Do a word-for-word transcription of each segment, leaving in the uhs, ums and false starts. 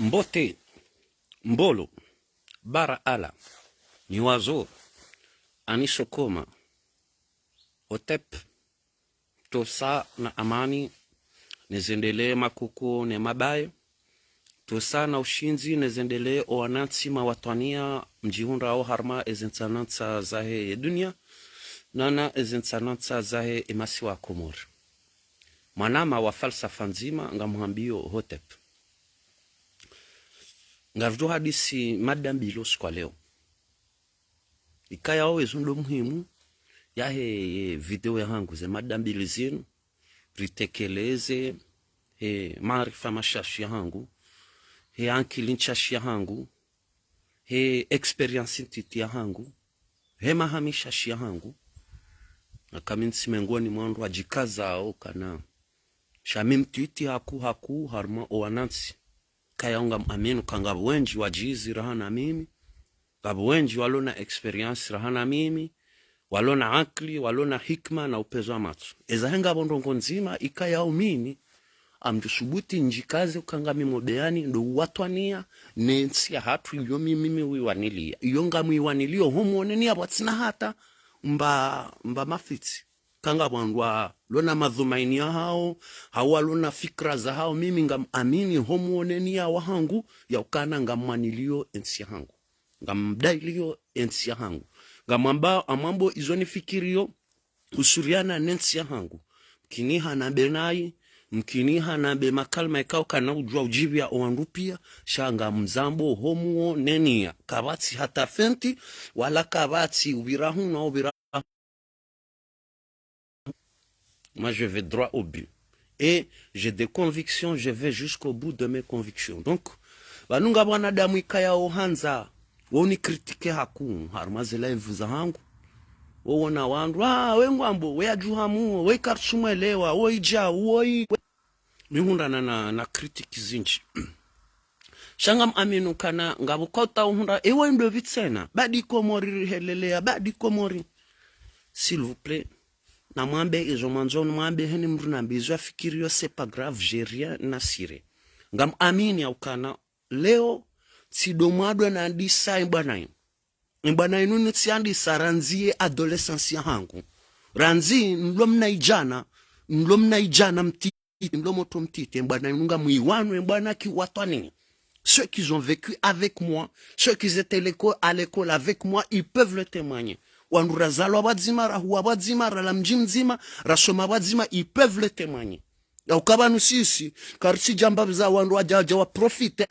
Mbote, mbolo, bara ala, niwazo, anisokoma, hotep, tosa na amani, nezendelee makuku ne mabaye, tosa na ushindzi nezendelee owanantsi mawatwaniya mdjihundrao harumwa ezentsanantsa zahe ye duniya, nana ezentsanantsa zahe emasiwa ya Komori. Mwanama wa falsafa ndzima ngamhambiyo hotep. Ngaridjo hadisi mada mbili osiku wa leo. Ikayao ezo ndo muhimu yahe ye video yahangu, ze mada mbili zinu, ritekeleze he maarifa mashashi yahangu, he ankili nshashi yahangu, he expérience ntiti yahangu, he maha mishashi yahangu. Naka mi ntsi mengoni mwa wandru wadjikazao kana sha mi mtiti haku haku harumwa owanantsi. Kayao ngamamini ka ngapvo wendji wadjizi raha na mimi, ngapvo wendji walo na expérience raha na mimi, walo na ankili, walo na hikima na upvezo wa matso. Eza he ngapvo ndrongo ndzima ikayao mimi, ngamdjo subuti ndjikaze uka ngami mo beyani ndo uwatwaniya ne ntsi yahatru iyo mimi mwiwaniliya. Iyo ngamwiwaniliyo ho mwoneni ya pvwatsina hata mba, mba mafitsi. Ka ngapvo wandru walo na madhumaini yahao, hau walo na fikira zahao, mimi ngamamini ho mwoneni ya wahangu, ya ukana ngamwaniliyo entsi yahangu. Ngamdayiliyo entsi yahangu. Ngamwamba, ngamwambo izo nifikiriyo, husuriana ne ntsi yahangu. Mkiniha nambe nayi, mkiniha nambe makalima ikao kana udjuwa udjipviya owandru piya, sha ngamzambo ho mwoneni ya. Kapvatsi hata fenti, wala kapvatsi upvira hunu, upvira Moi, je vais droit au but. Et j'ai des convictions, je vais jusqu'au bout de mes convictions. Donc, pvanu ngapvo wanadamu ikayao handza, wo ni critiquer haku, harumwa ze live zahangu. Wo wona wandru, ah, we ngwambo, we adjuhamu, we kartsumwelewa, wo idja, wo i-, mi hundrana na, na critique zindji. Sha ngamamini ukana ngapvo kauta uhundra, ewe ndo pvi tsena, badi Komori riheleleya, badi Komori. S'il vous plaît, namwambe izo mwandzo nimwambe, heni mndru nambe izo yafikiriyo, c'est pas grave, j'ai rien à cirer. Ngamamini ya ukana leo, tsido mwado nandisa imbwana inu. Imbwana inu nitsiandisa randzi ye adolescence yahangu. Randzi nilo mnaidjana, nilo mnaidjana mti- mlo moto mtiti, embwana inu ngamwiwanu, embwana kiwatwani. Ceux qui ont vécu avec moi, ceux qui étaient l'éco-, à l'école avec moi, ils peuvent le témoigner. Wandru razalwa pvwadzima, rahuwa pvwadzima, rala mdji mdzima, rasoma pvwadzima, ils peuvent le témoigner. Ya uka pvanu sisi, karitsidja mbabiza wandru wadja, wadja wa profiter.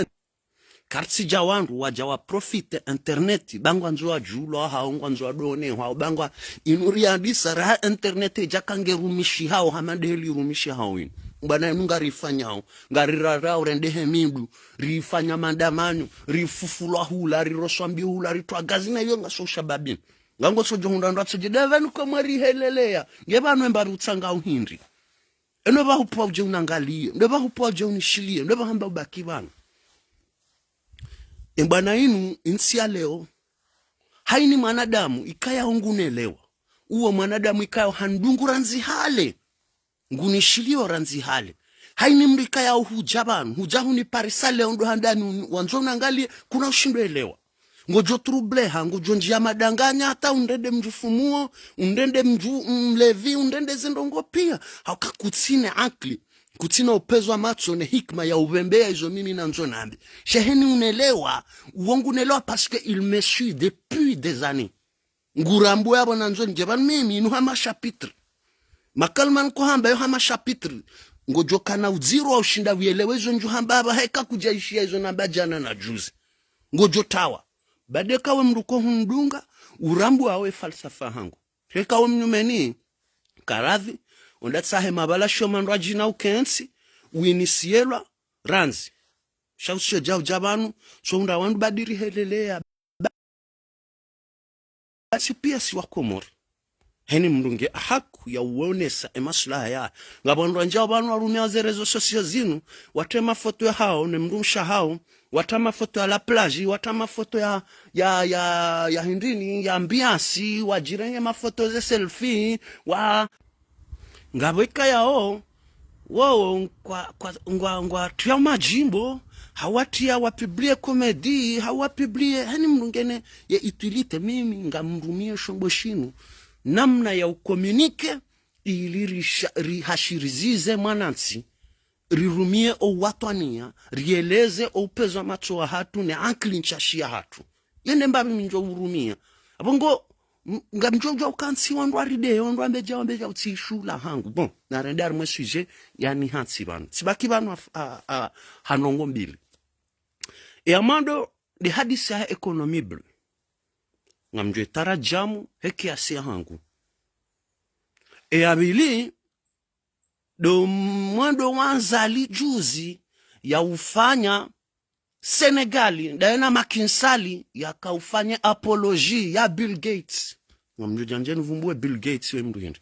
Karitsidja wandru wadja wa profiter internet, ba ngwandzo wadjulwa hao, ngwandzo wadone hao, ba ngwa inu riandisa raha internet idja ka ngerumishihao, hama ndeheli rumishihao inu. Mbwana inu ngarifanyao, ngarirarao rendehe mindru, rifanya maandamano, rifufulwa hula, riroswa mbi hula, ritwa gazi na iyo ngaso ushababini. Ngangoso djo hundra ndratso dje, da pvanu Komori riheleleya, nge pvanu emba rutsanga uhindri. Eno pvahupvwa udje unangaliye, ndo pvahupvwa udje unishiliye, ndo pvahamba ubaki pvanu. Embwana inu, intsi ya leo, haini mwanadamu ikayao ngunelewa. Uwo mwanadamu ikayao handungu randzi hale, ngunishiliyo randzi hale. Haini mndru ikayao hudja pvanu, hudja huniparisa leo ndo handani uni-, wandzo unangaliye, kuna ushindo elewa. Ngodjo troubleha, ngodjo ndjiya madanganya, hata undrende mdjufumuo, undrende mdju-, mlevi, undrende zendrongo piya. Hauka kutsina ankili, kutsina upvezo wa matso ne hikima ya upvembeya izo mimi nandzo nambe. Sha heni unelewa, uwo ngunelewa parce que il me suit depuis des années. Ngurambuwa yapvo nandzo nidje pvanu mimi inu hama chapitre. Makalima nkohamba yo hama chapitre. Ngodjo kana udziro wa ushinda uyelewe izo ndjuhamba apvaha eka kudja ishiya izo namba djana na juzi. Ngodjo tawa. Badi eka we mndru ko hundunga, urambuwa we falsafa hangu. Eka we mnyumeni, karadhi, onda tsahe mapvala shoma ndrwadjina ukentsi, uinisiyelwa, randzi. Sha usio djao dja pvanu, so hundra wandru badi riheleleya. Ba-, basi piya si wa Komori. Heni mndru nge haku ya uonesa emaslaha ya. Ngapvo wandru wandjao pvanu warumiao ze réseaux sociaux zinu, watre mafoto yahao, ne mndru mshe wahao, watra mafoto ya la plage, watra mafoto ya, ya, ya, ya hindrini, ya ambiance, wadjirenge mafoto ze selfie, wa, ngapvo ikayao, wowo, kwa, kwa, ngwa, ngwa, tria madjimbo, Hawatria wapublie comédie, hawapublie, hani mndru ngena ye utilité, mimi ngamrumio shombo shinu, namna ya ucommuniquer, ili risha-, rihashirizize mwanantsi, rirumie o watwaniya, rieleze o upvenuzi wa matso wahatru ne ankili ntsashi yahatru. Yende mbapvi mi ndjo urumia. Apvo ngo, m-, ngamdjo djuwa uka ntsi wandru warideye, wandru wambe dja, wambe dja utsi ishu la hangu. Bon, narende harimwa e sujet, yani hantsi pvanu. Tsibaki pvanu ha, ha, ha, ha ndrongoo mbili. E ya mwando, nde hadisi ya économie bleue. Ngamdjo itaradjamu, he kiasi ya hangu. E ya pvili, ndo mwendo wa Azali juzi ya ufanya Sénégal, ndaye na Macky Sall, yaka ufanya apologie ya Bill Gates. Ngamdjo djandje nivumbuwe Bill Gates we mndru hindri.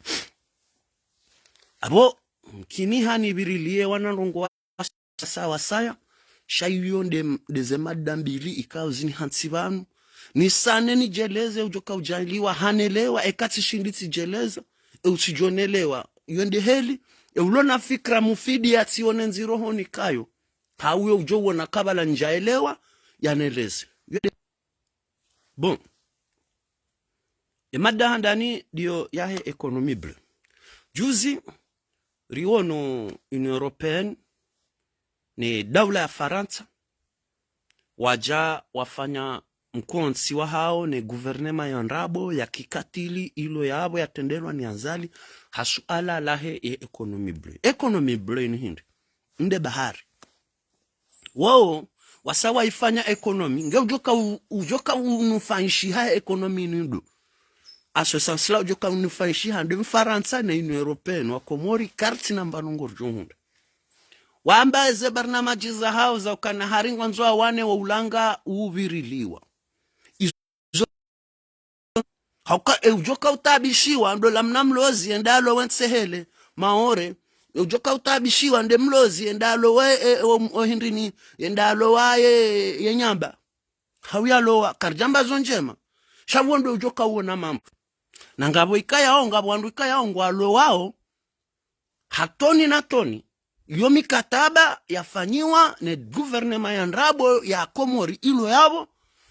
Apvo, mkini hanipvirilie wana ndrongoo wa sawa saya, sha iyo nde, nde ze mada mbili ikao zini hantsi pvanu. Nisane nidjeleze, udjoka udjaliwa, hanelewa, eka tsishindi tsidjeleza, e utsidjonelewa, iyo nde heli, e ulo na fikira mufidi yatsione ndziro honi kayo. Hauyo udjo uona kabla ndjaelewa, yaneleze. Iyo nde Bon. E mada handani ndiyo yahe économie bleue. Juzi, riwono Union Européenne ne daula ya Farantsa, wadja wafanya mkontsi wahao ne gouvernement ya ndrabo ya kikatili ilo yapvo yatrendelwa ni Azali, ha suala lahe ye économie bleue. Économie bleue ini hindri? Nde bahari. Wao, wasa waifanya économie, nge udjoka u-, udjoka unufaishiha économie ini ndo. À ce sens-là, udjoka unufaishiha nde Mfarantsa ne Union Européenne, wa Komori, kartsi namba ndrongoo ridjo hundra. Wamba eze barnamaji zahao za ukana hari ngwandzo wawane wa ulanga upviriliwa. Hauka, e udjoka utaabishiwa, ndo lamna mlozi, yende alowe Ntehele, Maore. E udjoka utaabishiwa, nde mlozi, yende alowe, e, o, o hindrini, yende alowa ye, ye Nyamba. Hau yalowa, karidjamba zo ndjema. Sha pvo ndo udjoka uona mambo. Na ngapvo ikayao, ngapvo wandru ikayao, ngwalowao, ha toni na toni. Yo mikataba yafanyiwa ne gouvernement ya ndrabo ya Komori ilo yapvo,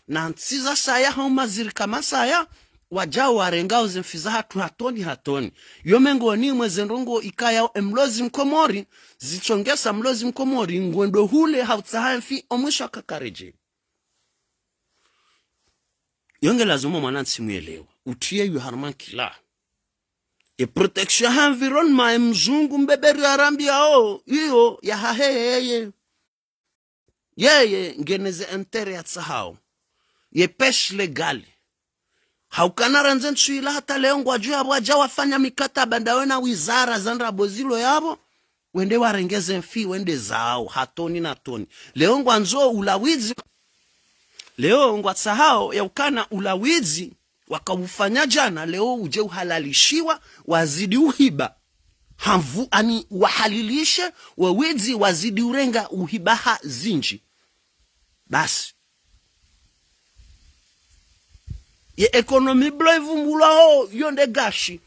na ntsi za saya hau maziri kama saya, wadjao warengao ze mfi zahatru ha toni ha toni. Yo mengoni mwa ze ndrongoo ikayao e mlozi Mkomori, zitsongesa mlozi Mkomori, ngwendo hule ha utsaha mfi o mwiso akakaredjei. Yo nge lazimu mwanantsi mwelewe. Utriye yo harumwa nkila. E protection ya environnement, e mzungu mbeberi arambiao, iyo yahahe yeye. Yeye ngena ze intérêt yatsahao. Ye pêche légale. Hauka narandze ntsu ila hata leo ngwadjo yapvo wadja wafanya mikataba ndawe na wizara za ndrabo zilo yapvo, wende warenge ze mfi, wende zao, ha toni na toni. Leo ngwandzo ulawidzi, leo ngwatsahao ya ukana ulawidzi, wakaufanya djana, leo udje uhalalishiwa, wazidi uhiba. Hamvu, ani wahalilishe, wewidzi wazidi urenga uhiba ha zindji. Basi. Ye économie bleue ivumbulwao, iyo nde gashi.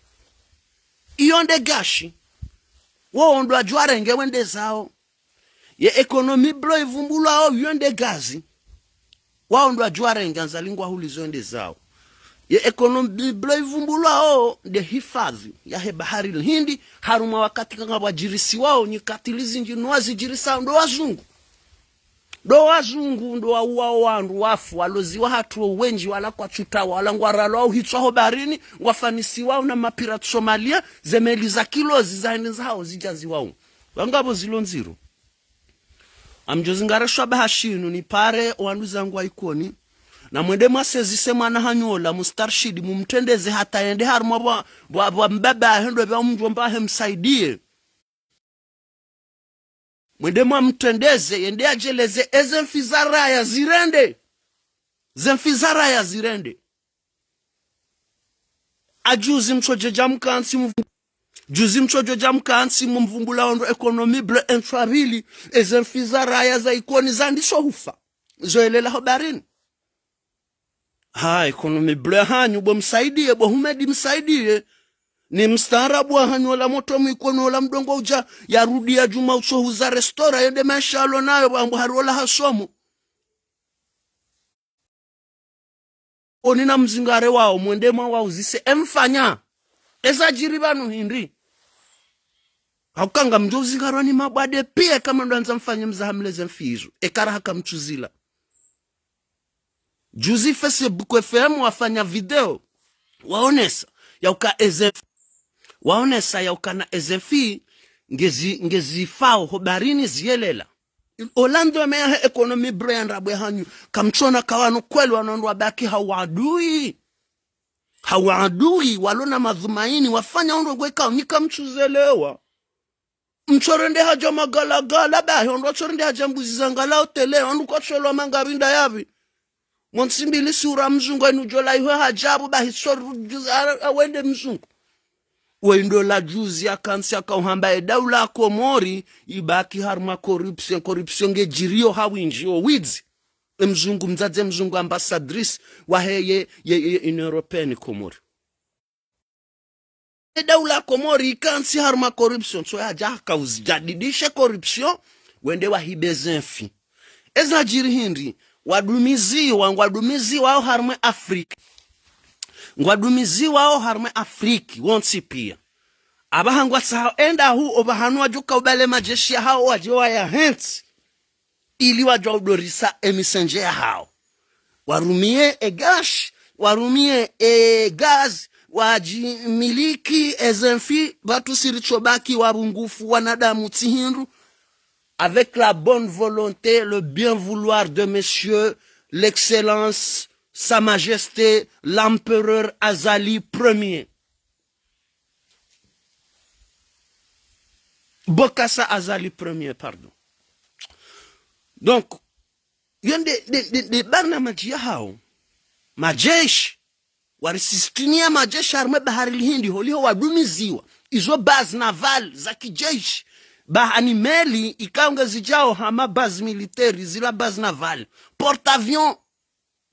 Iyo nde gashi. Wo ndo wadjo warenge wende zao. Ye économie bleue ivumbulwao, iyo nde gazi. Wao ndo wadjo warenge, Azali ngwahulizo wende zao. Ye économie bleue ivumbulwao, nde hifadhi yahe bahari l'Hindi, harumwa wakati kanga wadjirisiwao, nyikatili zindji no wazidjirisao, ndo wazungu. Ndo wazungu ndo wauwao wandru wafu, walozi wahatru wendji wala kwatsu tawa, wala ngwaralwao hitswa ho baharini, ngwafanisiwao na mapirate Somalia, ze meli za kilozi za hende zahao zidjaziwao. Wangapvo zilo ndziro. Ngamdjo zingara shabaha shinu nipare wanduzangu wa Ikoni, na mwende mwasezise mwana hanyu ola Mustarshidi, mumtrendeze hata yende harumwa pvwa, pvwa, pvwa mbaba ahe ndo pvwa mdjomba ahe msaidie. Mwende mwamtrendeze, yende yadjeleze, eze mfi za raya zirende. Ze mfi za raya zirende. A juzi mtsodje dja mkantsi mvu-, juzi mtsodje dja mkantsi mumvumbula ondro économie bleue, entswa pvili, eze mfi za raya za Ikoni zandiso hufa. Zo elela ho baharini. Ha, économie bleue hanyu, bo Msaidie, bo Humedi Msaidie. Ni mstaarabu wa hanyu ola motro mwiko no ola mdrongo udja, yarudi ya djuma utsohuza restaurant, yende maesha yalo nayo, pvambo hari ola hasomo. Oni na mzingare wao, mwende mwawauzise, emfanya. Eza djiri pvanu hindri. Hauka ngamdjo uzingarwa ni mabwade piya, eka mwandro andza mfanye mzaha mle ze mfi izo. Eka raha kamtsuzila. Juzi Facebook F M wafanya video, waonesa yauka eze mfi, waonesa yauka na eze mfi ngezi, ngezifao ho baharini ziyelela. Ola ndo meya he économie bleue ya ndrabo ya hanyu. Kamtsona ka wanu kweli wanu wandru wabaki ha uadui. Ha uadui, walo na madhumaini, wafanya ondro gweka, nyi kamtsuzelewa. Mtsorende hadja magalagala, bahi, ondro watsorende hadja mbuzi za ngala otele, ondro kwatsolwa manga pvinda yapvi. Montsi mbili sura mzungu, inu djola ihwe hadja apvo, bahi tsori, a-, awende mzungu. Wendo la juzi ya kantsi ya kauhamba e daula ya Komori, ibaki harumwa corruption, corruption ngedjiriyo ha windji, o widzi. E mzungu, mdzadze mzungu ambassadrice wahe ye, ye, ye Union Européenne Komori. E daula Komori ikantsi harumwa corruption, so yadja haka uzijadidishe corruption, wende wahibe ze mfi. Eza djiri hindri, wadumiziwa, ngwadumiziwao harumwa Afrique. Ngwadumiziwao harumwa Afrique, wontsi piya. Apvaha ngwatsahao enda hu, opvahanu wadjo kaubale majeshi yahao wadje wayahentsi. Ili wadjua udorisa emisendje yahao. Warumie e gash, warumie e gaz, wadjimiliki eze mfi, pvatsu siri tsobaki wapvungufu wanadamu tsi hindru. Avec la bonne volonté, le bien vouloir de monsieur, l'excellence, sa majesté, l'empereur Azali premier. Bokassa Azali premier, pardon. Donc, yo nde, nde, nde, nde barnamaji yahao. Majeshi, warisistiniya majeshi harumwa bahari lihindi, holiho wadumiziwa. Izo base navale za kijeshi. Baha ni meli, ikao ngezidjao hama base militaire, zila base navale. Porte-avions,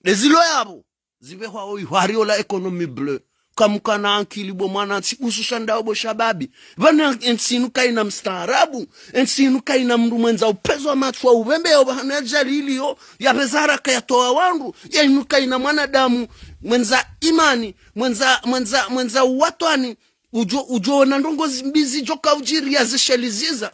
nde zilo yapvo. Zipvehwa oyi hwari ola économie bleue. Kamkana ankili bo mwanantsi, hususwani ndawo bo shababi. Pvanu entsi inu kayina mstaarabu, entsi inu kayina mndru mwendza upvezwa matswa upvembe yo pvahanu ya djali iliyo, yapveza haraka yatowa wandru, ya inu kayina mwanadamu mwendza imani, mwendza, mwendza, mwendza uwatwani, udjo, udjo ona ndrongo zi-, mbi zidjo kaudjiri ya zisheliziza.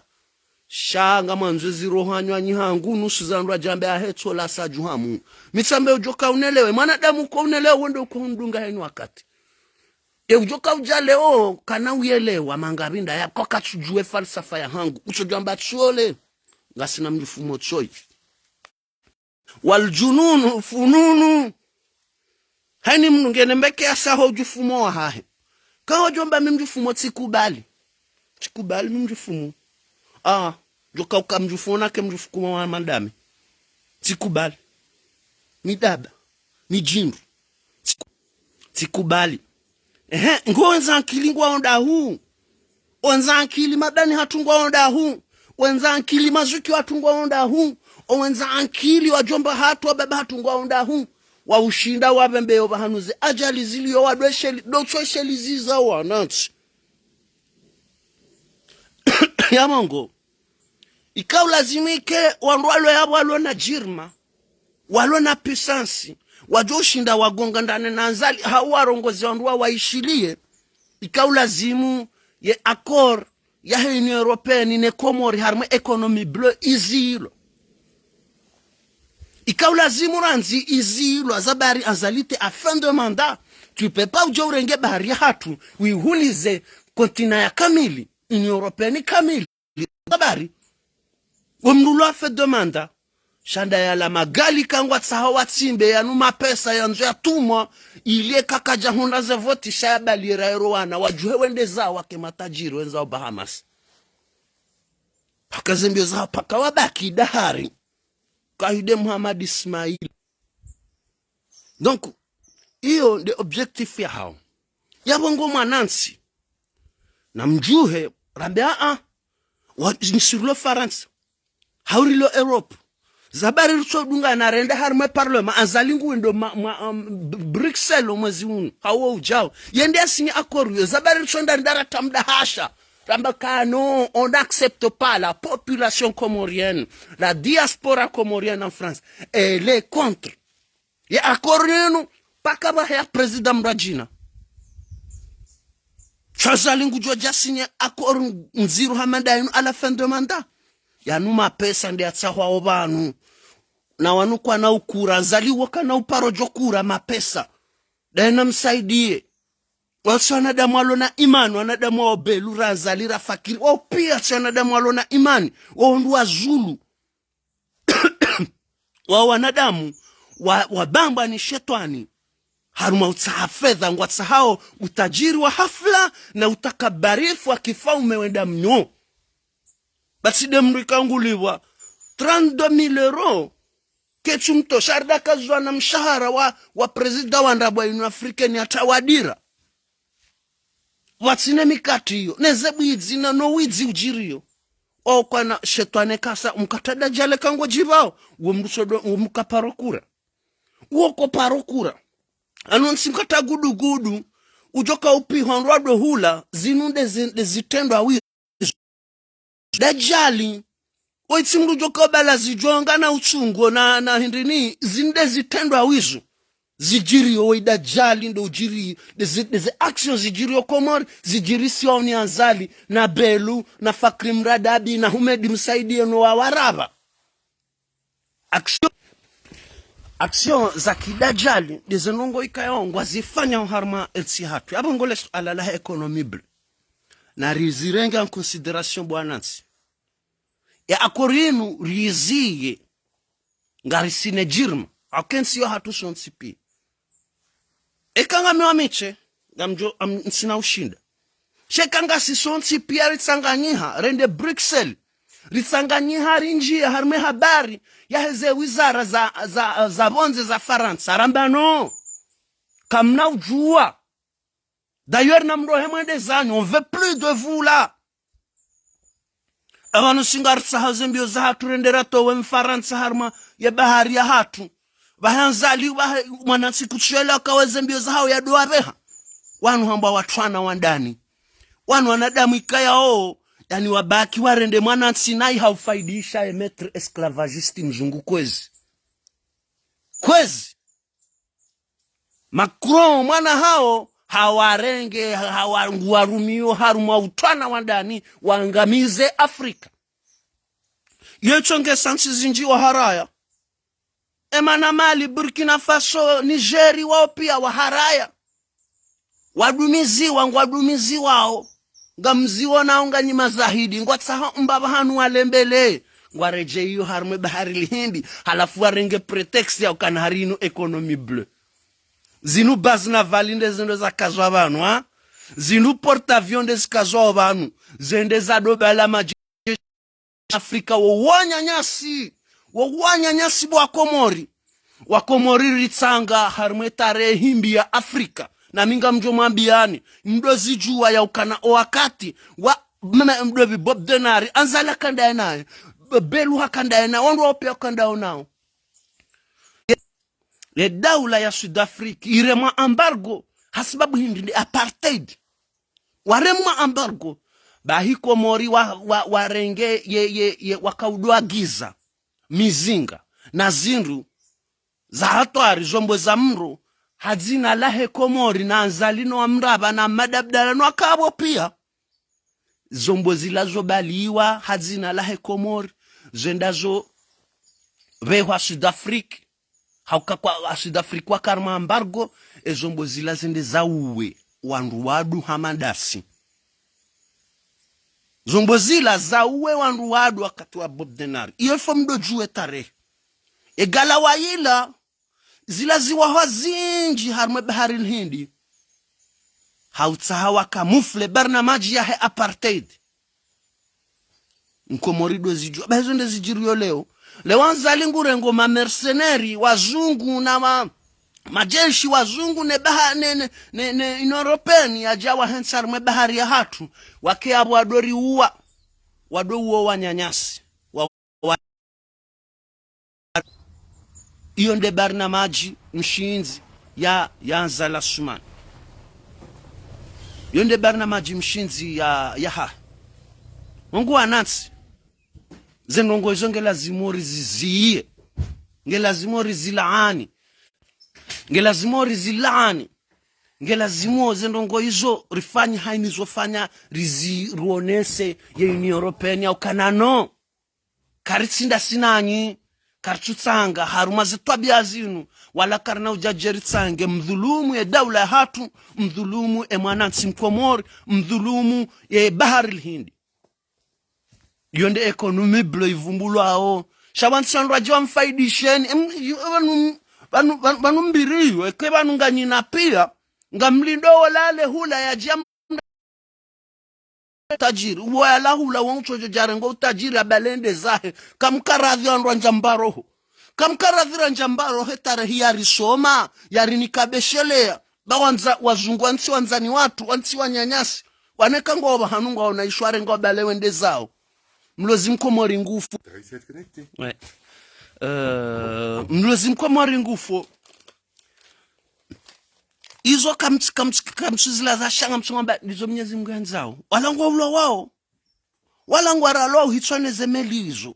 Sha ngamwandzo ezi roho hanyu anyi hangu, nusu za ndrwa djambe ahetso la sa dju hamu. Mi tsambe udjo kaunelewe, mwanadamu uko unelewe, wende uko undunga heni wakati. E udjo kaudja leo, kana uyelewa, manga pvinda ya, kwa katsudjuwe falsafa ya hangu. Utsodjamba tsole, ngasina mdjufumo tsoyi. Waljununu fununu. Hayini mndru ngena mbeke ya saho udjufumo wahahe. Kaho djomba mi mdjufumo tsikubali. Tsikubali mi mdjufumo. Ah, djoka uka mdjufumo nake mdjufumo wa madame. Tsikubali. Mi daba. Mi djindru. Tsiku-, tsikubali. Ehe, ngo wendza ankili ngwawo ndahu. Wendza ankili madani hatru ngwawo ndahu. Wendza ankili mazuki hatru ngwawo ndahu. Wendza ankili wadjomba hatru wababa hatru ngwawo ndahu. Waushinda wapvembe yo pvahanu ze ajali ziliyo wadwesheli, dotsosheliziza wanantsi. Ya mongo. Ika ulazimu ike wandru walo yapvo walo na djirma, walo na puissance, wadjo ushinda wagonga ndani na Azali, hau warongoze wandru wa waishiliye, ika ulazimu ye accord yahe Union Européenne ne Komori harumwa économie bleue izilwa. Ika ulazimu randzi izilwa za bahari Azali te à fin de mandat. Tu peux pas udje urenge bahari ya hatru, uihulize continent ya kamili, Union Européenne kamili. Habari. We mndru lo à fin de mandat. Sha nda yala magali ka ngwatsaho watsimbe yanu mapesa yandzo yatumwa, ili eka kadja hundra ze voti sha yabalira ero wana, wadjuhe wende zawo wake matajiri wendza o Bahamas. Paka ze mbio zawo paka wabaki dahari. Kahide Muhammad Ismail. Donc, iyo nde objectif yahawo. Yapvo ngo mwanantsi. Na mdjuhe, rambe a a. Wa, nisirilo Farantsa. Haurilo Europe. Zabari ritsodunga na rende harumwa parlement, Azali ngu ndo ma, ma, um, B-, Bruxelles omwezi unu, hawo ujao. Yende yasinye accord yo, zabari ritsonda ndara tamda hasha. Ramba ka non, on n'accepte pas la population comorienne, la diaspora comorienne en France. Elle est contre. Ye accord yinu, paka bahe ya président mrajina. Sha Azali ngudjo dja sinye accord ndziro hama nda yinu à la fin de mandat. Yanu mapesa nde yatsahwao pvanu. Na wanu kwana ukura, Azali waka na uparo djo kura mapesa. Daye na msaidie. Wasi wanadamu walo na imani, wanadamu wa Belu ra Azali ra Fakiri. Wao pia si wanadamu walo na imani. Wao ndu wa zulu. Wao wanadamu wa, wabambwa ni shetwani. Harumwa utsaha fedha, ngwatsahao utajiri wa hafla na utakabarifu wa kifaume wenda mnyo. Basi de mndru ikao ngulipvwa trente-deux mille euros, ketsu mtosha, arida kazwa na mshahara wa, wa prezida wa ndrabo ya Union Africaine hata wadira. Pvatsina mikati iyo, neze bwidzi na no widzi ujiriyo. Wao kwana shetwani kasa, mkata Dajali kangodjipvao, uwo mndru sodo, uwo mka paro kura. Uwo ko paro kura. Anu ntsi mkata gudugudu, udjoka upihwa ndrwadwe hula, zinu nde zi-, nde zitrendwa wi-, Dajali, oyi tsi mndru djoka ubala zidjonga na utsungo na, na hindri ni, zinde zitrendwa wizo. Zidjiriyo, oyi Dajali, ndo udjiri, nde zi-, nde ze action zidjiriyo Komori, zidjiri siwa uni Azali, na Belu, na Fakri Mradabi, na Humedi Msaidie no wa waraba. Action, action za kidajali, nde ze ndrongo ikao ngwazifanyao harumwa entsi hatru. Yapvo ngole suala la économie bleue. Na rizirenge en considération bwana ntsi. Ya accord yinu riziye, ngarisine jirma, akensi yo hatru sontsi pia. Eka ngami wa miche, ngamdjo, am, ntsina ushinda. Sha eka ngasi sontsi pia ritsanganyiha, rende Bruxelles. Ritsanganyiha rindjiye harumwa e habari, yaheze wizara za, za, za pvondze za Farantsa. Ramba non. Kamna udjuwa. D'ailleurs, namrohe mwende zanyu, on veut plus de vous là. Apvanu si ngaritsaha ze mbio zahatru rende ratowe Mfarantsa harumwa ye bahari yahatru. Pvahe Azali, pvahe mwanantsi kutsuelewa kawe ze mbio zahao ya doa pveha. Wanu hambwa watwana wa ndani. Wanu wanadamu ikayao, yani wabaki warende mwanantsi nayi haufaidisha ye maître esclavagiste mzungu kwezi. Kwezi. Macron mwana hao, hawarenge, hawa-, nguwarumio harumwa utwana wa ndani, waangamize Afrika. Yetso ngesa ntsi zindji waharaya. Emana Mali, Burkina Faso, Niger, wao pia waharaya. Wadumiziwa, ngwadumiziwao. Ngamziwonao nganyi mazahidi, ngwatsaha mba pvahanu walembele. Ngwaredjeyi iyo harumwa e bahari lihindi, halafu warenge prétexte ya ukana hari inu économie bleue. Zinu base navale nde zendo zakazwa pvanu, ha? Zinu porte-avions nde zikazwao pvanu. Zende zadobala madje Afrika wo wananyasi, wo wananyasi bo wa Komori. Wa Komori ritsanga harumwa e tarehi mbi ya Afrika. Na mi ngamdjo mwambiyani, mdo zidjuwa ya ukana o wakati wa, mama mdo bi Bob Denard, Azali haka ndaye naye, Be-, Belu haka ndaye naye, wandru wao pia haka ndaye nao. Le daula ya Sud Afrique, iremwa embargo, hasibabu hindri nde apartheid. Waremwa embargo, bahi Komori wa, wa, warenge ye, ye, ye, wakaudwagiza mizinga na zindru za hatwari, zombo za mro, ha dzina lahe Komori, na Azali no wa mraba na Ahmed Abdallah no wakapvo pia. Zombo zila zobaliwa ha dzina lahe Komori, zenda zo pvehwa Sud Afrique. Hauka kwa, a Sud Afrique waka harumwa embargo, e zombo zila zende zauwe wandru wandru hama ndasi. Zombo zila zauwe wandru wandru wakati wa Bob Denard. Iyo fo mdo djuwe tarehi. E galawa ila, zila ziwahwa zindji harumwa e bahari lihindi. Hautsaha wa camoufler barnamaji yahe apartheid. Mkomori ndo zidjuwa. Ba hizo nde zidjiriyo leo. Leo Azali ngurengo ma mercenaires wazungu na ma, majeshi wazungu ne baha-, ne, ne, ne, ne Union Européenne yadja wahentsi harumwa e bahari yahatru. Wake apvo wado riuwa. Wado uwa wananyasi. Wa, wa, Iyo nde barnamaji mshindzi ya, ya Azali Assoumani. Iyo nde barnamaji mshindzi ya, ya hahe. Wangu wanantsi, ze ndrongoo izo nge lazimu riziziye. Nge lazimu rizilaani. Nge lazimu rizilaani. Nge lazimu ze ndrongoo izo rifanye haini zofanya rizi-, rionese ye Union Européenne ya ukana no. Karitsinda sinanyi, karitsutsanga, harumwa ze twabiya zinu, wala karina udja dje ritsange, mdhulumu ye daula ya hatru, mdhulumu ye mwanantsi Mkomori, mdhulumu ye Bahari l'Hindi. Iyo nde économie bleue ivumbulwao. Sha wantsi wandru wadje wamfaidisheni, em, yu-, pvanu, pvanu, pvanu, pvanu mbiriyo, eke pvanu nganyina piya, ngamlindo wolale hula yadja tajiri, uwo yala hula wo ntsodjo djarengo utajiri abalende zahe, kamkaradhi wandru wandjamba roho. Kamkaradhi randjamba roho, tarehi yarisoma, yarinika besheleya, ba wandza, wazungu wantsi wandzani watru, wantsi wanyanyasi, waneka ngwao pvahanu ngwaona ishware ngwabale wende zao. Mlozi Mkomori ngufu. Ouais. Euh, mlozi Mkomori ngufu. Izo kamtsi-, kamtsi-, kamtsi zilaza sha ngamtsi ngwamba ndizo Mnyezi Mungu yandzao. Wala ngwaulwao. Wala ngwaralwao hitswa ne ze meli izo.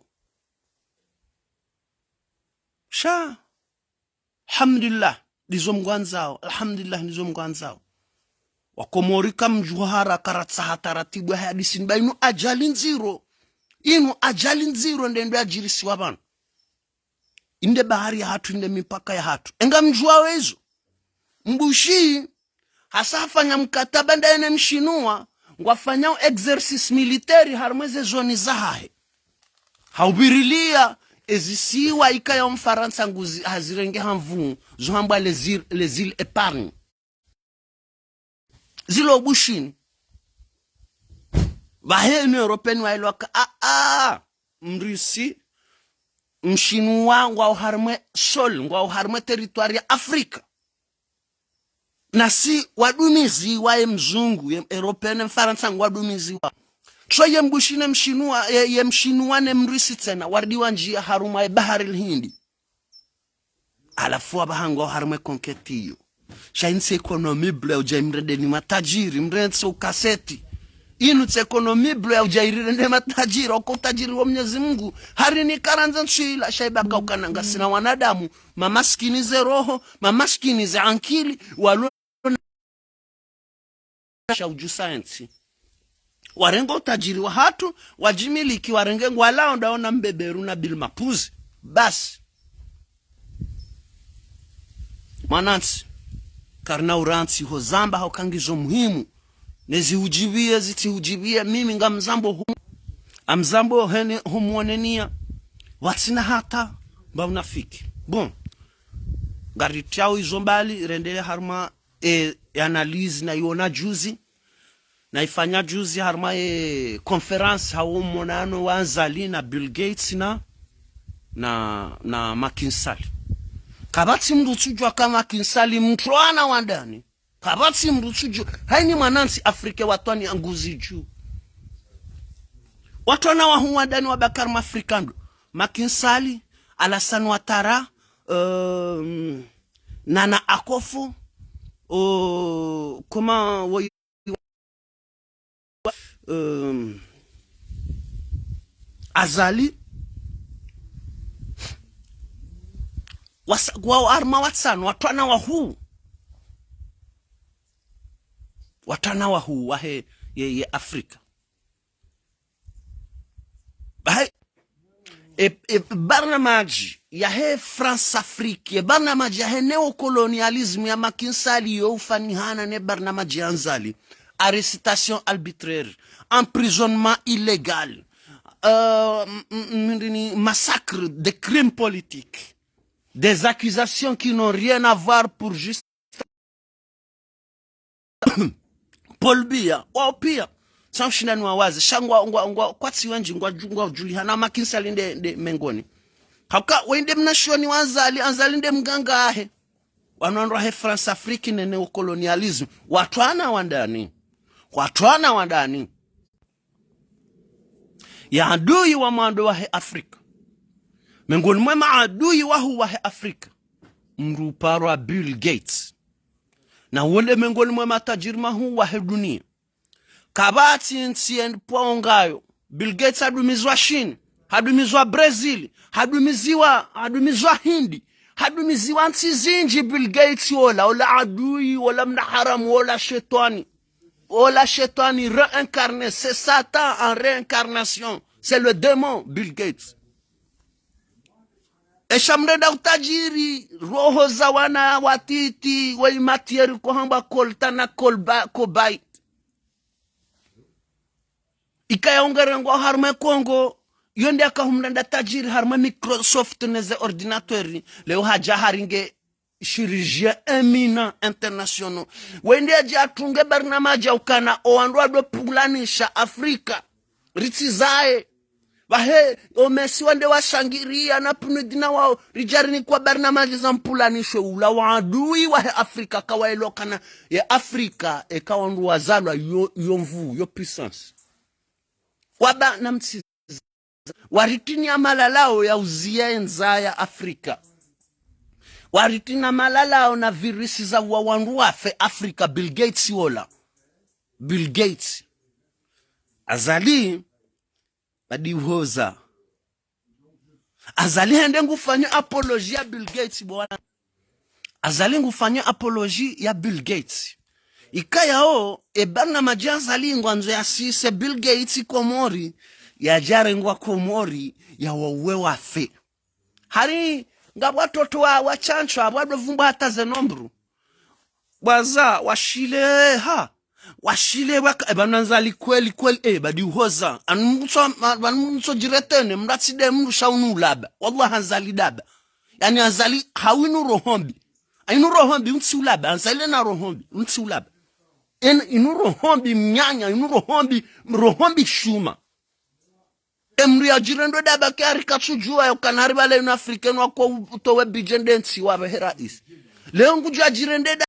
Sha. Alhamdulillah, ndizo Mungu yandzao. Alhamdulillah, ndizo Mungu yandzao. Wakomori kamdjuha haraka ratsaha taratibu ya hadisi ni ba inu ajali ndziro. Inu ajali ndziro nde ndo yadjirisiwa pvanu. Inde bahari ya hatru, inde mipaka ya hatru. Enga mdjuwao izo. Mbushi, hasa hafanya mkataba ndaye ne mshinua, ngwafanyao exercice militaire harumwa ze zone zahahe. Haubirilia, ezisiwa ikaya Mfarantsa nguzi hazirenge ha nvu, zo hambwa les îles, les îles épargnes. Zilo Bushini. Pvahe Union Européenne waelewa ka, a, a, Mrusi, Mshinua ngwao harumwa sol, ngwao harumwa territoire ya Afrika. Nasi wadumiziwa ye mzungu, ye Européenne, Mfarantsa ngwadumiziwa. So ye Mbushini, Mshinua, ye, ye Mshinua ne Mrusi tsena, warudi wandjia harumwa ye Bahari l'Hindi. Halafu wapvaha ngwao harumwa ye conquête iyo. Sha inu tsi économie bleue ya udja imrende ni matajiri, mrende ukaseti. Inu tsi économie bleue ya udja irende matajiri, oko utajiri wa Mnyezi Mungu. Harini karandza ntswila, sha iba ka ukana ngasina wanadamu, mamaskini ze roho, mamaskini ze ankili, walo sha udjusa entsi. Warenge utajiri wa hatru, wadjimiliki, warenge ngwalao ndawo na mbeberu na bil mapuzi. Basi. Mwanantsi, karina urantsi ho zamba hauka ngizo muhimu. Nezi hudjibiye, zitsi hudjibiye, mimi ngamzambo hu-, ngamzambo hene humwonenia. Watsina hata, mba unafiki. Bon. Ngaritrao izo mbali, rendele harumwa e, e analyse nayiona juzi, nayifanya juzi harumwa e conférence hawo monano wa Azali na Bill Gates na, na, na Macky Sall. Kapvatsi mndru utsudjua ka Macky Sall mtrwana wa ndani. Kapvatsi mndru utsudjua. Haini mwanantsi Afrika watwani anguzi dju. Watwana wahuu wa ndani wa Bakar Mafrika ndo. Macky Sall, Alassane Ouattara, euh, Nana Akufo-Addo, euh, comment, oui, euh, Azali, wasa-, wa arma watsanu, watwana wahuu. Watwana wahuu, wahe, ye, ye Afrika. Bahi, e, e, barnamaji yahe France Afrique, e barnamaji yahe néocolonialisme ya Macky Sall yo ufanihana ne barnamaji ya Azali. Arrestation arbitraire, emprisonnement illégal, euh, m-, m-, m-, massacre, des crimes politiques, des accusations qui n'ont rien à voir pour juste Paul Biya, wao piya. Tsi ushindani wa wazi. Sha ngwa, ngwa, ngwa, kwatsi wendji, ngwa, ngwadjulihana Macky Sall nde, nde mengoni. Hauka, wende mnashioni wa Azali, Azali nde mganga wahe. Wanu wandru wahe France Afrique ne néocolonialisme. Watwana wa ndani. Watwana wa ndani. Ya adui wa mwando wahe Afrika. Mengoni mwe maadui wahuu wahe Afrika, mdru uparwa Bill Gates. Na wo nde mengoni mwe matajiri mahuu wahe dunia. Kapvatsi ntsi yendipvwao ngayo. Bill Gates hadumizwa Shini, hadumizwa Brazil, hadumiziwa, hadumizwa Hindi, hadumiziwa ntsi zinji Bill Gates wola, wola adui, wola mna haramu, wola shetwani. Wola shetwani réincarné, c'est Satan en réincarnation. C'est le démon, Bill Gates. Esha mrenda utajiri, roho za wana watiti, we matière ko hamba coltan na colba-, cobalt. Ikaya ungerengwa harumwa Kongo, yo nde aka humrenda tajiri harumwa Microsoft neze ordinateur, leo haja haringe chirurgien éminent international. Wende aje atunge barnamaji ya ukana o wandru wado pvulanisha Afrika. Ritsizaye. Pvahe, o Messi wande washangiria na pnud na wao, ridjarinikwa barnamaji za mpvulanisho ula wa adui wahe Afrika, kawaelokana ye Afrika, eka wandru wazalwa yo, yo nvu, yo puissance. Waba na mtsi Waritinia malalao ya uziya enza ya Afrika. Waritinia malalao na virisi za uwa wandru wafe Afrika, Bill Gates wola. Bill Gates. Azali, badi uhoza. Azali hende ngufanyo apologie ya Bill Gates, bwana. Azali ngufanyo apologie ya Bill Gates. Ikayao, e barnamaji Azali ngwandzo yasise Bill Gates Komori, yadjarengwa Komori, ya wauwe wafe. Hari, ngapvo watoto wa, wa chancho, apvo wado vumbwa hata ze nombru. Bwaza, washile, ha. Washile waka, e, bana Azali kweli, kweli, e, badi uhoza. Anu mtso, ma-, anu mtso jiretene, mratsi de mdru sha unu ulaba. Wallah Azali daba. Yani Azali, hawinu roho mbi. Inu roho mbi, untsi ulaba. Azali na roho mbi, untsi ulaba. En, inu roho mbi mnyanya, inu roho mbi, roho mbi shuma. Emdru yajirendo daba ke hari katsudjuwa ya ukana hari pvale inu Afrika inu wako utowe bidjende ntsi wa pvehe raisi. Leo ngudjo yajirende daba.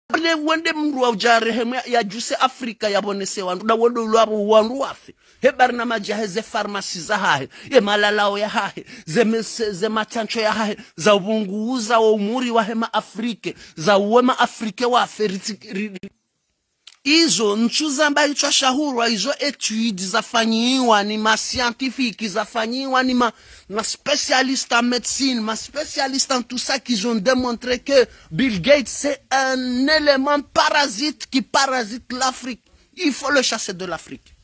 Pvale wende mdru wa udja rehemu ya, yadjuse Afrika yapvonese wandru, da wendo ulwa apvo wandru wafe. He barnamaji yahe ze pharmacie zahahe, ye malalao yahahe, ze mese-, ze machancho yahahe, za upvunguza wo umuri wahe ma Afrika, za uwe ma Afrika wafe, ritsi-, ri-, ri-, Izo, ntsu zamba itswa shahurwa, izo études zafanyiwa ni ma scientifiques, zafanyiwa ni ma, ma spécialistes en médecine, ma spécialistes en tout ça, qu'ils ont démontré que Bill Gates, c'est un élément parasite qui parasite l'Afrique. Il faut le chasser de l'Afrique.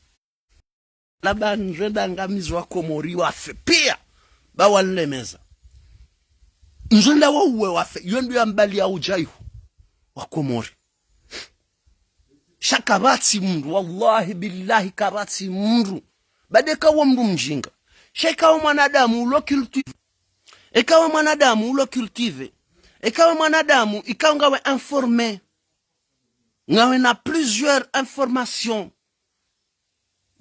Laba nzwenda ngamizwa Komori wafe pia. Ba wanlemeza. Nzwenda wauwe wafe. Yo ndo yambali ya udjaihu wa Komori. Sha kapvatsi mdru, wallahi billahi kapvatsi mdru. Bade kawa mdru mjinga. Sha ikawa mwanadamu ulo cultivé. Ikawa mwanadamu ulo cultivé. Ikawa mwanadamu, ikawa ngawe informé. Ngawe na plusieurs informations.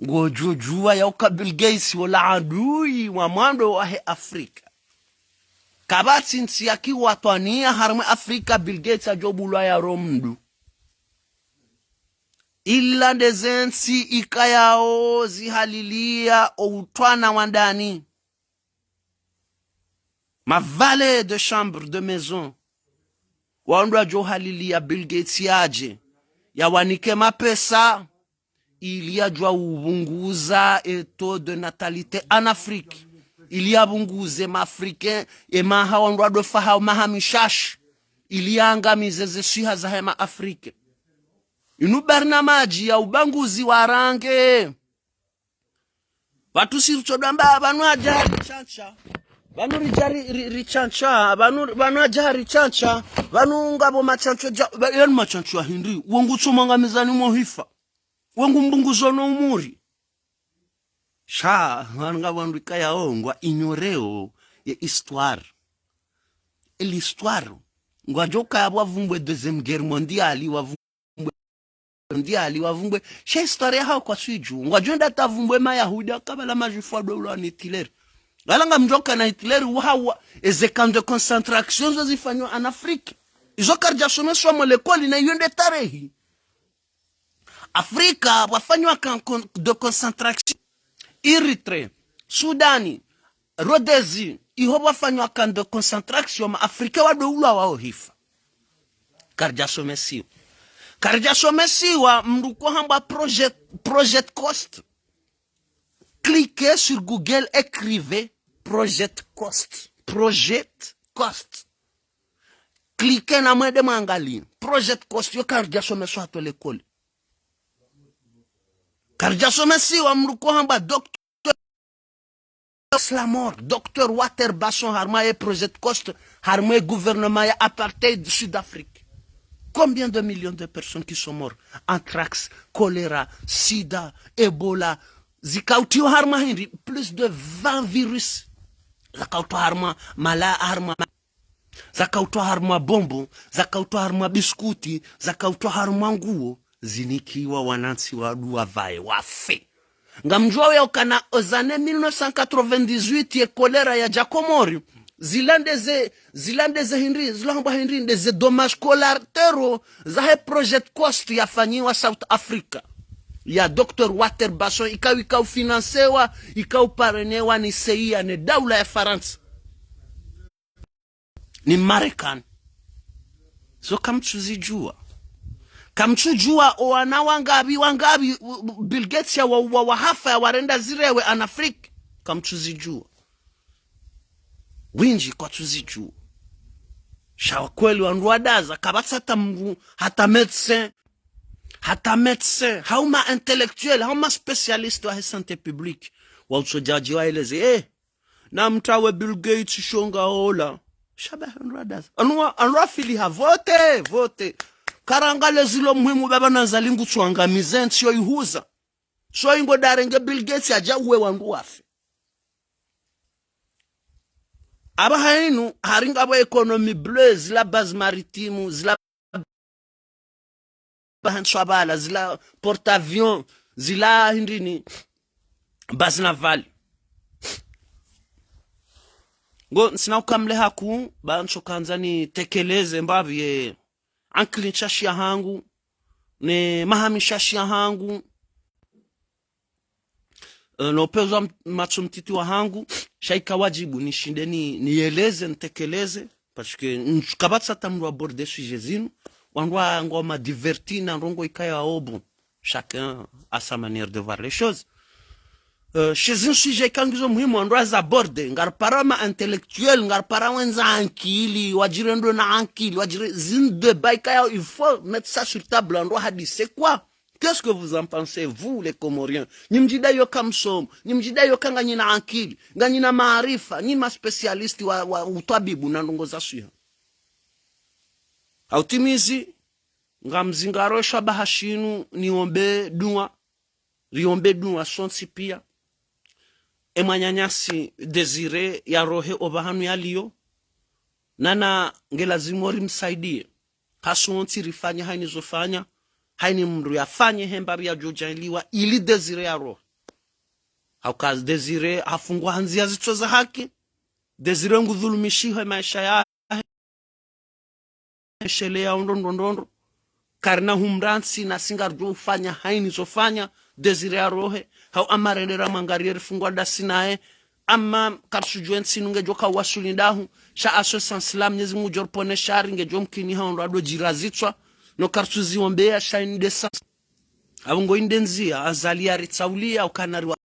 Ngodjodjuwa ya uka Bill Gates wola adui wa mwando wahe Afrika. Kapvatsi ntsi ya kiwatwaniya harumwa Afrika Bill Gates adjobulwa ya romdu. Ila nde ze ntsi ikayao zihaliliya o utwana wa ndani. Ma valet de chambre de maison. Wandru wadjo haliliya Bill Gates yadje, yawanike mapesa, ili yadjuwa upvunguza e taux de natalité en Afrique. Ili yapvunguze ma Africains, e maha wandru wadofa hao maha mishashi. Ili yaangamize ze swiha zahe ma Africains. Inu barnamaji ya ubaguzi wa rangi. Pvatsu si ritsodjamba, pvanu adja hari chancha. Pvanu ridja ri, ri, richancha. Pvanu, pvanu adja hari chancha. Pvanu ngapvo machancho dja, pva, yani machancho ya hindri. Wo ngutsomwangamizani mwo hifa. Wo ngumbunguzo no umuri. Sha, pvanu ngapvo wandru ikayao ngwa ignoré ye histoire. E l'histoire. Ngwadjoka yapvo wavumbwe Deuxième Guerre Mondiale, wavu- Mondiale, wavumbwe. Sha histoire yahao kwatsuidjuwa. Ngwadjoenda hata wavumbwe Mayahudi, akabala Majuifu wadolwa ni Hitler. Wala ngamdjoka na Hitler, wahawa, eze camps de concentration zo zifanywa en Afrique. Izo karidjasomeswa mo likoli na iyo nde tarehi. Afrika, pvwafanywa camp con-, de concentration. Érythrée, Sudani, Rhodésie, iho pvwafanywa camp de concentration, ma Afrika wado ulwa wao hifa. Karidjasomesiwa. Karidjasomesiwa mndru kohambwa Project, Project Coast. Cliquez sur Google, écrivez Project Coast. Project Coast. Cliquez na mwende mwangalie. Project Coast yo karidjasomeswa hata likoli. Karidjasomesiwa mndru kohambwa Docteur Lamor, Docteur Walter Basson, harumwa ye Project Coast, harumwa ye gouvernement ya apartheid Sud Afrique. Combien de millions de personnes qui sont mortes? Anthrax, choléra, sida, Ebola, zikautriwa harumwa hindri, plus de vingt virus. Zakautriwa harumwa mala, harumwa zakautriwa harumwa bombo, zakautriwa harumwa biskuti, zakautriwa harumwa nguo, zinikiwa wanantsi wadu wavae wafe. Ngamdjuao ya ukana aux années mille neuf cent quatre-vingt-dix-huit ye choléra yadja Komori, zila ndeze, zila ndeze hindri, zila hambwa hindri, ndeze dommages collatéraux zahe Project Coast yafanyiwa South Africa, ya Docteur Walter Basson, ikao, ikao financewa, ikao parrainewa ni C I A, ne daula ya Farantsa, ni Marekani. Zo kamtsuzidjua. Kamtsudjua owana wangapvi, wangapvi, u-, u-, Bill Gates ya wa, wa, wahafa ya warenda zirewe en Afrique. Kamtsuzidjua. Windji kwatsuzidjua. Sha kweli wandru wadaza, kapvatsi hata mndru, hata médecin, hata médecin, hau ma intellectuel, hau ma spécialiste wahe santé publique, wautsodja wadje waeleze, eh, namtrawe Bill Gates shonga ola. Sha ba wandru wadaza. Wandru wa, wandru wafiliha vote, vote. Karangale zilo muhimu baba na zalingu tswangamize ntsi yo ihuza. So ingo darenge Bill Gates yadja uwe wandru wafe. Aba hainu, haringa bo économie bleue, zila base maritime, zila bahantswa bala, zila porte-avions, zila hindrini, base navale. Ngo, ntsina ukamle haku, ba ntsokandza nitekeleze mbapvi ye ankili ntsashi yahangu, ne mahami ntsashi yahangu, eh, no upvendza m-, matso mtiti wahangu, sha ika wadjibu nishinde ni, nieleze, nitekeleze, parce que ntsu-, kapvatsi hata mndru aborde sujet zinu, wandru wa, ngwao ma diverti na ndrongo ikaya obu. Chacun a sa manière de voir les choses. Euh, she zinu sujet ika ngizo muhimu wandru waza aborde, ngaripara ma intellectuel, ngaripara wendza ankili, wadjirendo na ankili, wadjire zinu débat ikaya, il faut mettre ça sur table, wandru wahadise quoi. Qu'est-ce que vous en pensez, vous, les Comoriens? Nyi mdjidai yo kamsomo, nyi mdjidai yo kanganyina ankili, nganyina maarifa, nyi ma spécialiste wa, wa utwabibu na ndrongo za swiha. Hautimizi, ngamzingaro shabaha shinu, niombe dua, riombe dua sontsi pia. E mwananyasi Désiré yarohe opvahanu yaliyo, nana nge lazimu rimsaidie. Hasontsi rifanye haini zofanya, haini mndru yafanye hemba pia djodjailiwa ili Désiré yarohe. Hauka Désiré hafungwa ha ndzia zitso za haki, Désiré ngudhulumishiho maesha ya hesheleya ondro ndro ndro ndro. Karina humrantsi na si ngaridjo ufanya haini zofanya, Désiré yarohe, hau ama rendera mwangarie rifungwa dasi naye, ama karisudjuwe ntsi inu ngedjo ka wasuli ndahu, sha aso sans slam Mnyezi Mungu djoriponesha ari ngedjo mkini ha ondro ado djira zitswa, no karisuziombeya sha inde sans. Apvo ngo inde ndzia, Azali yaritsaulia, ukana riwa